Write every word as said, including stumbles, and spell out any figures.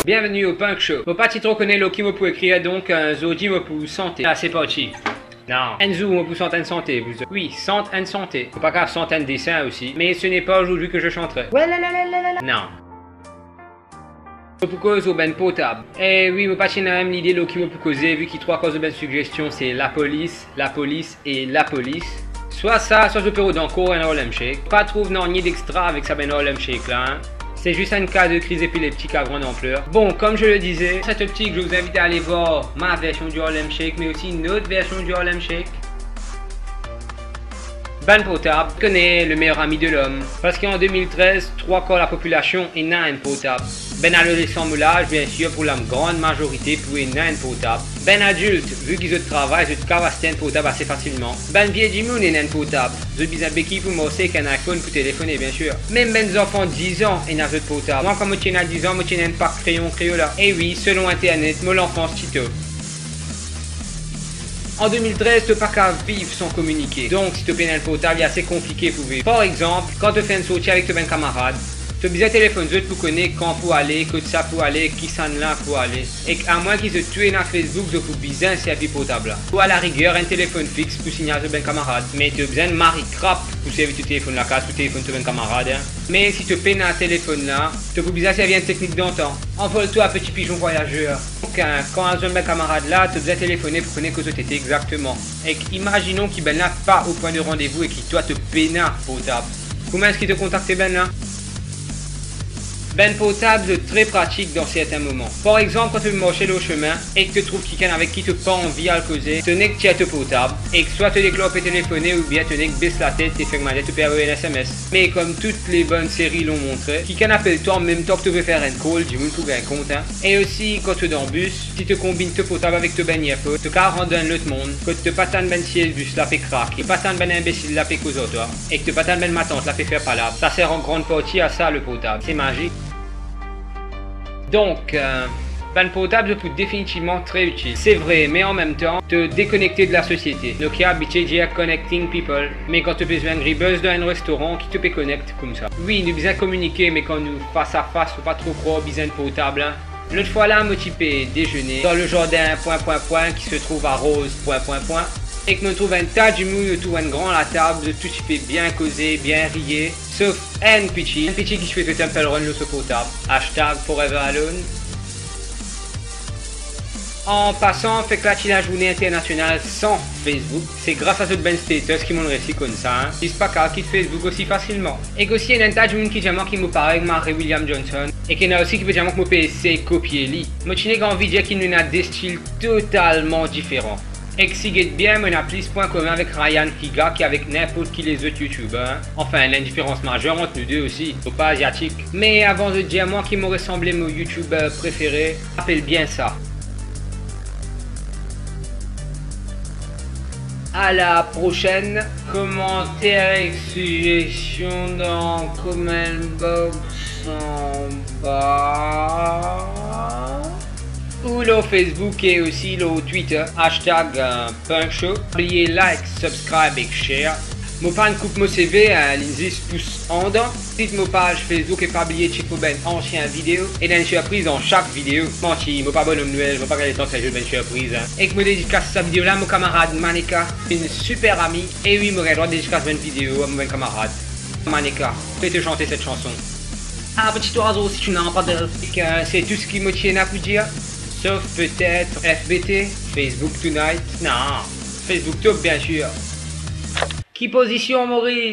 Bienvenue au Punk Show. Mo pa ti tro kone lor ki mo pou ekrir, donk, euh, zordi mo pou sante. Ah, c'est parti. Non. Enn zour mo pou sant enn sante, vous. Wi, sant enn sante. Mo pa kav sant enn desin osi. Mais ce n'est pas aujourd'hui que je chanterai. Ouais, la, la, la, la, la, la. Non. Mo pou koz lor bann portab. Eh wi, mo pa ti ena mem lide lor ki mo pou koze, vi ki trwa kar zot bann siggestion se lapolis, lapolis e lapolis. Swa sa, swa zot pe rod ankor enn Harlem Shake. Pa trouv nanye dextra avek sa bann Harlem Shake la, hein. Se zis enn ka de kriz epileptik a grande ampleur. Bon, comme je le disais, dans cette optique, je vous invite à aller voir ma version du Harlem Shake, mais aussi une autre version du Harlem Shake. Bann portab, kone, le meilleur ami de l'homme. Parski an de mil trez, trwa kar lapopilasion ena enn portab. Bann adolesan mo laz, biensir, pou la grande majorite pou ena enn portab. Bann adilt, vi ki zot travay, zot kav aste enn portab ase fasilman. Bann vie dimoun ena enn portab. Zot bizin bekiy pou marse ek enn iPhone pou telefone, biensir. Mem bann zanfan diz an ena zot portab. Mwa, kan mo ti ena diz an, mo ti ena enn pak kreyon Crayola. E wi, selon internet, mo lanfans ti top. An de mil trez, to pa kav viv san kominike. Donk, si to pena enn portab, li ase konplike pou viv. Par exanp, kan to fer enn sorti avek to bann kamarad, to bizin telefonn zot pou kone kan pou ale, kot sa pou ale, kisannla pou ale. Ek amwin ki zot tou ena Facebook, zot pou bizin servi portab la. Ou alariger enn telefonn fix pou signal zot bann kamarad. Me to bizin mari krap pou servi to telefonn lakaz, pou telefonn to bann kamarad, hein. Me si to pena telefonn la, to pou bizin servi enn teknik dantan. Anvol twa, peti pizon vwayazer. Donk, hein, kan al zwenn bann kamarad la, to bizin telefone pou kone kot zot ete exakteman. Ek imazinon ki bannla pa o pwin de randevou e ki twa to pena portab. Kouma eski to kontakte bannla? Bann portab, zot tre pratik dan sertin moman. Par exanp, kan to pe marse lor sime ek to trouv kikenn avek ki to pa anvi al koze, to nek tir to portab, ek swa to deklar pe telefone oubien to nek bes latet e ferm ale, to pe avoy enn SMS. Me kom tout le bann seri l'ont montre, kikenn apel twa an mem tan ki to pe fer enn call, dimoun pou gagn kont, hein. E osi, kan to dan bis, si to konbinn to portab avek to bann earphone, to kav rant dan enn lot mond, kot to pa tann bann siez bis la pe krake, to pa tann bann inbesil la pe koz ar twa, ek to pa tann bann matant la pe fer palab. Sa serv an gran parti a sa, le portab. Se mazik. Donk, euh, bann portab, zot pou definitivman tre itil. Se vre, me an mem tan, to dekonekte de lasosiete. Nokia abitie dir connecting people. Me kan to pe zwenn gribuz dan enn restoran, ki to pe connect koumsa? Wi, nou bizin kominike, me kan nou fas a fas, fo pa tro krwar bizin portab, hein. Lot fwa la, mo ti pe dezene dan le jardin pwin, pwin, pwin, ki se trouv a Roz, pwin, pwin, pwin. Ek mo trouv enn ta dimoun otour enn gran latab, zot tou ti pe bien koze, bien riye. Sof enn piti, enn piti ki ti pe zet enn pil run lor so portab. Hashtag forever alone. An pasan, fek la ti lazourne internasional san Facebook. Se gras a zot bann status ki mo'nn resi konn sa, hein. Zis pa kav kit Facebook osi fasilman. Ek osi, ena enn ta dimoun ki dir mwa ki mo parey Mari William Johnson. Ek ena osi ki pe dir mwa ki mo pe esey kopie li. Mo ti nek anvi dir ki nou ena de stil totalman diferan. Ek si get bien, mo ena plis pwin komin avek Ryan Higa ki avek ninport ki lezot YouTuber, hein. Anfin, ena enn diferans mazer ant nou de osi, mo pa aziatik. Me avan zot dir mwa ki mo resanble mo YouTuber prefere, apel bien sa. À la prochaine. Komanter ek sigestion dan comment box anba. Ou lor Facebook e osi lor Twitter, hashtag, euh, Punk Show. Pa bliye like, subscribe ek share. Mo pa'nn koup mo seve, hein, li zis pous andan. Visit mo paz Facebook e pa bliye check mo bann ansien video. Ena enn sirpriz dan sak video. Manti, mo pa Bonom Nwel, mo pa gagn letan fer zot bann sirpriz, hein. Ek mo dedikas sa video la mo kamarad Maneka, enn siper ami. E wi, mo gagn drwa dedikas bann video a mo bann kamarad. Maneka, fais-te chanter cette chanson. Ah, petit oiseau, si tu n'as pas d'aile. Ek, euh, c'est tout ce ki mo ti ena pou dir. Sauf peut-être F B T, Facebook Tonight. Non, Facebook Top, bien sûr. Ki pozision, Moris?